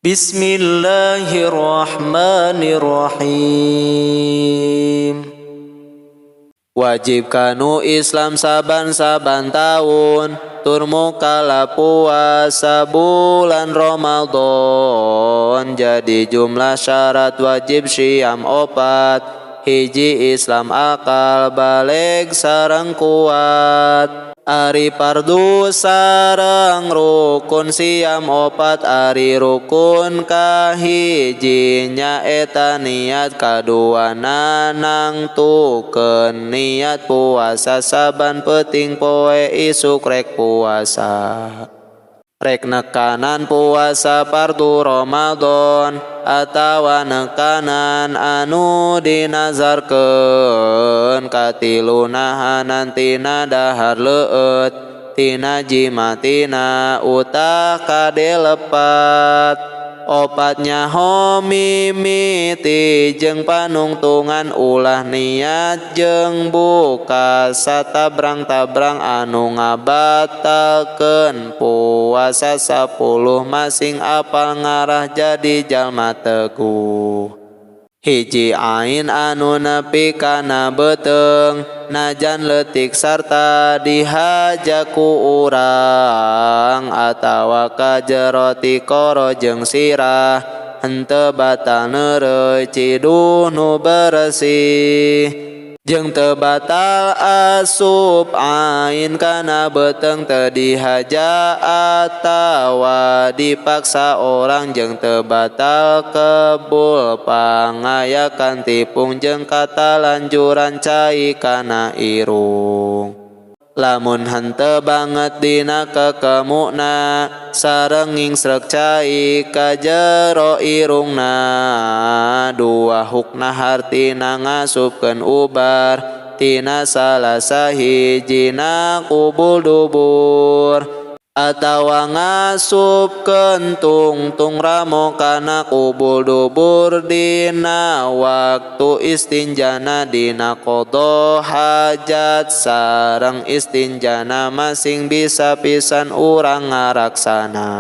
Bismillahirrahmanirrahim. Wajib kanu Islam saban-saban tahun, tur mukala puasa bulan Ramadan. Jadi jumlah syarat wajib siam opat, hiji Islam akal balig sareng kuat. Ari fardu sareng rukun siam opat, ari rukun kahiji nyaeta niat, kaduana nangtukeun niat puasa saban peuting poe isuk rek puasa. Rek nekanan puasa fardu Ramadan atawa nekanan anu dinazarkeun, katilu nahanan tina dahar leueut tina jima tina utah kade lepat. Opat nyaho mimiti jeung panungtungan ulah niat jeung buka satabrang-tabrang anu ngabatalkeun puasa 10 masing apal ngarah jadi jalma teguh. Hiji ain anu nepi kana beuteung najan leutik sarta dihaja ku urang atawa ka jero tikoro jeung sirah henteu batal neureuy ciduh nu beresih. Jeung teu batal asup ain kana beuteung teu dihaja atawa dipaksa orang, jeung teu batal kebul pangayakan tipung jeung katalanjuran cai kana irung. Lamun henteu banget dina kekemukna sareng ngingsrek cai ka jero irungna, dua hukna hartina ngasupkeun ubar tina salah sahijina kubul dubur atawa ngasupkeun tungtung ramo kana kubul dubur dina waktu istinjana dina qadha hajat sareng istinjana masing bisa pisan urang ngaraksana.